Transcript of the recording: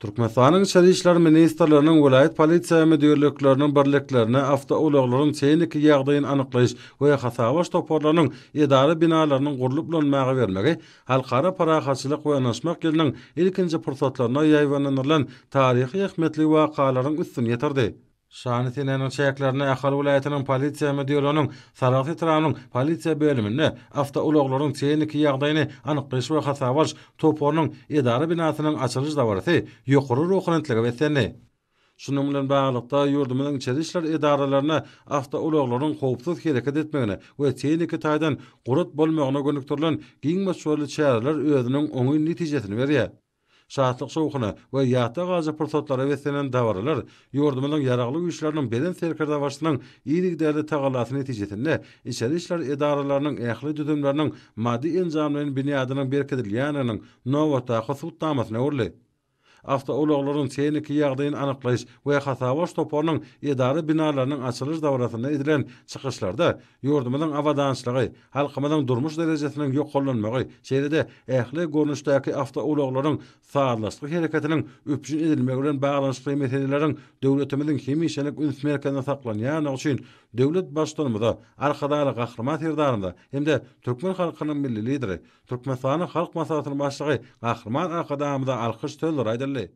Türkmenistanyň Içeri işler ministrliginiň welaýat polisiýa müdirlikleriniň birliklerine awtoulaglaryň tehniki ýagdaýyny anyklaýyş we hasaba alyş toparlarynyň edara binalarynyň gurlup ulanmaga bermegi Halkara parahatçylyk we ynanyşmak ýylynyň ilkinji pursatlarynda ýaýbaňlandyrylan taryhy ähmiýetli wakalaryň üstüni ýetirdi. Şanly senäniň çäklerinde Ahal welaýatynyň Polisiýa müdirliginiň Sarahs etrabynyň polisiýa bölüminde awtoulaglaryň tehniki ýagdaýyny anyklaýyş we hasaba alyş toparynyň edara binasynyň açylyş dabarasy ýokary ruhubelentlige beslendi. Şunuň bilen baglylykda, ýurdumyzyň içeri işler edaralarynda awtoulaglaryň howpsuz hereket etmegine we tehniki taýdan gurat bolmagyna gönükdirilen giň möçberli çäreler özüniň oňyn netijesini berýär. Şatlyk-şowhuna we ýatda galyjy pursatlara beslenen dabaralar ýurdumyzyň Ýaragly Güýçleriniň Belent Serkerdebaşysynyň yzygiderli tagallasy netijesinde içeri işler edaralarynyň ähli düzümleriniň maddy-enjamlaýyn binýadynyň berkidilýändiginiň nobatdaky subutnamasyna öwrüldi. Awtoulaglaryň tehniki ýagdaýyny anyklaýyş we hasaba alyş toparynyň edara binalarynyň açylyş dabarasynda edilen çykyşlarda ýurdumyzyň abadançylygy, halkymyzyň durmuş derejesiniň ýokarlanmagy, şeýle-de ähli görnüşdäki awtoulaglaryň sazlaşykly hereketiniň üpjün edilmegi bilen baglanyşykly meseleleriň döwletimiziň hemişelik üns merkezinde saklanýandygy üçin döwlet Baştutanymyza, Arkadagly Gahryman Serdarymyza hem-de türkmen halkynyň Milli Lideri, Türkmenistanyň Halk Maslahatynyň Başlygy Gahryman Arkadagymyza alkyş sözleri aýdyldy.